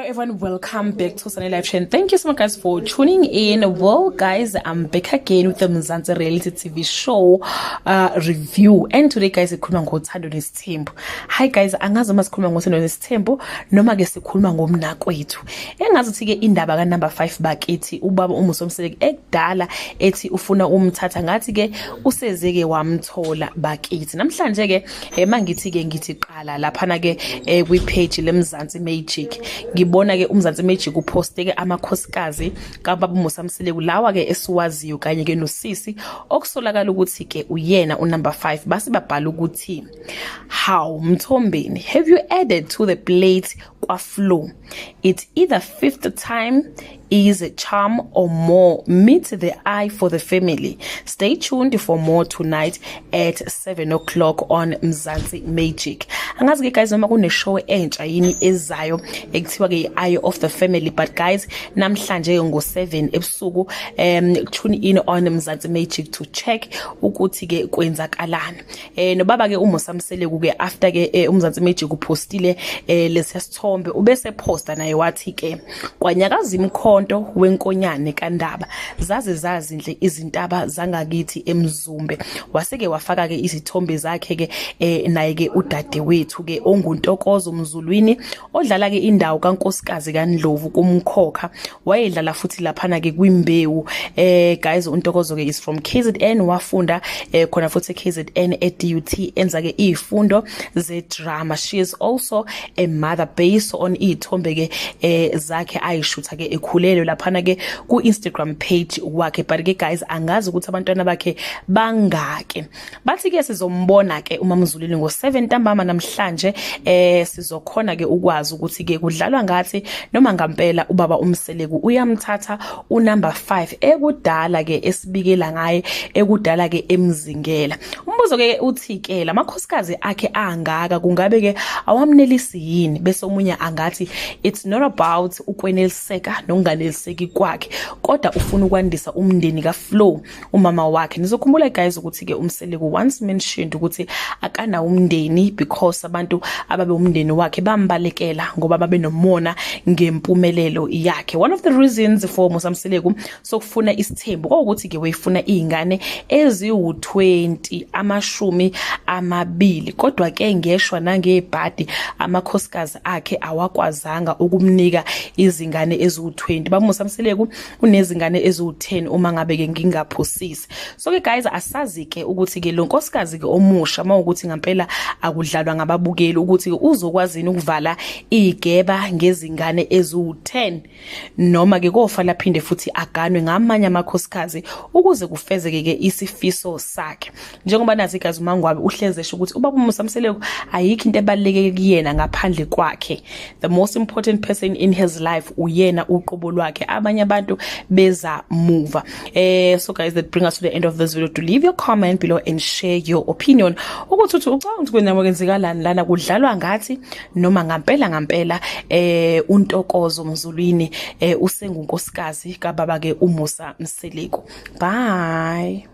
Hello everyone, welcome back to Sunny Live Chain. Thank you so much guys for tuning in. Well guys, I'm back again with the Mzansi Reality TV show review. And today guys, sikhuluma ngothando nesithembu. Hi guys, angazi uma sikhuluma ngothando nesithembu noma ke sikhuluma ngomnakwethu. Engazi ukuthi ke indaba ka number 5 bakithi ubaba uMusa Mseleku ekudala ethi ufuna umthatha ngathi ke usezeke wamthola bakithi. Namhlanje ke mangithi ke ngithi qala laphana ke kwi page leMzansi Magic. Ngibona ke uMzansi Magic uposte ke amakhosikazi kababa uMusa Mseleku lawa ke esiwaziyo kanye ke nosisi okusolakala ukuthi ke uyena unumber 5. Base babhala ukuthi, "How Mthombeni, have you added to the plate kwaFlow? It's either fifth time is a charm or more meet the eye for the family. Stay tuned for more tonight at 7 o'clock on Mzansi Magic." Angazi ke guys noma kune show entsha yini ezayo ekuthiwa ke i-Eye of the Family, but guys, namhlanje ngo-7 ebusuku tune in on Mzansi Magic to check ukuthi ke kwenzakalani. Nobaba ke uMusa Mseleku ke after ke uMzansi Magic upostile lesiya sithombe, ubese posta naye wathi ke, "Kwanyakaza imkhonto wenkonyane kaNdaba, zaze zazinhle izintaba zangakithi eMzumbe." Waseke wafaka ke izithombe zakhe ke naye ke udadewethu ke onguNtokozo Mzulwini odlala ke indawo kaNkosikazi kaNdlovu kumkhokha, wayedlala futhi laphana ke kwimbewu. Guys, uNtokozo ke is from KZN, wafunda khona futhi KZN e DUT, enza ke izifundo ze drama. She is also a mother based on izithombe ke zakhe ayishutha ke ekhulelwe laphana ke ku Instagram page wakhe. But ke guys, angazi ukuthi abantwana bakhe bangake. Bathi ke sizombona ke uMamzulwini ngo7 ntambama namhlanje. Sizokhona ke ukwazi ukuthi ke kudlalwa ngathi noma ngampela ubaba uMseleku uyamthatha unumber 5 ekudala ke esibikela ngaye, ekudala ke emzingela. Umbuzo ke uthi ke lamakhosikazi akhe angaka kungabe ke awamnelisi yini? Bese omunye angathi it's not about ukweneliseka nokunganeliseki kwakhe, kodwa ufuna ukwandisa umndeni kaFlow, umama wakhe. Nizokhumbula guys ukuthi ke uMseleku once mentioned ukuthi akana umndeni because abantu ababe umndeni wakhe bambalekela ngoba babe nomona ngempumelelo yakhe. One of the reasons for Musa Mseleku sokufuna isithembu ukuthi ke wayefuna izingane eziwu20, 20, kodwa ke ngeshwa nangebhadi amakhosikazi akhe awakwazanga ukumnika izingane eziwu20. BaMusa Mseleku unezingane eziwu10 uma ngabe ke ngingaphosisi. So ke guys, asazi ke ukuthi ke lo nkosikazi ke omusha, mawukuthi ngempela akudlalwa ngababukeli, ukuthi uzokwazi ukuvala igeba ngezingane eziwu10 noma ke kofa laphinde futhi aganwe ngamanye amakhosikazi ukuze kufezeke ke isifiso sakhe. Njengoba nazi igazi, uMangwabe uhleze esho ukuthi ubaba uMusa Mseleku ayikho into ebaluleke kuyena ngaphandle kwakhe. The most important person in his life uyena uqobo lwakhe, abanye abantu beza muva. So guys, that bring us to the end of this video. To leave your comment below and share your opinion ukuthi uthi ucabanga ukuthi kwena kwenzekalani lana, kudlalwa ngathi noma ngampela ngampela uNtokozo Mzulwini usengunkosikazi kababa ke uMusa Mseleku. Bye.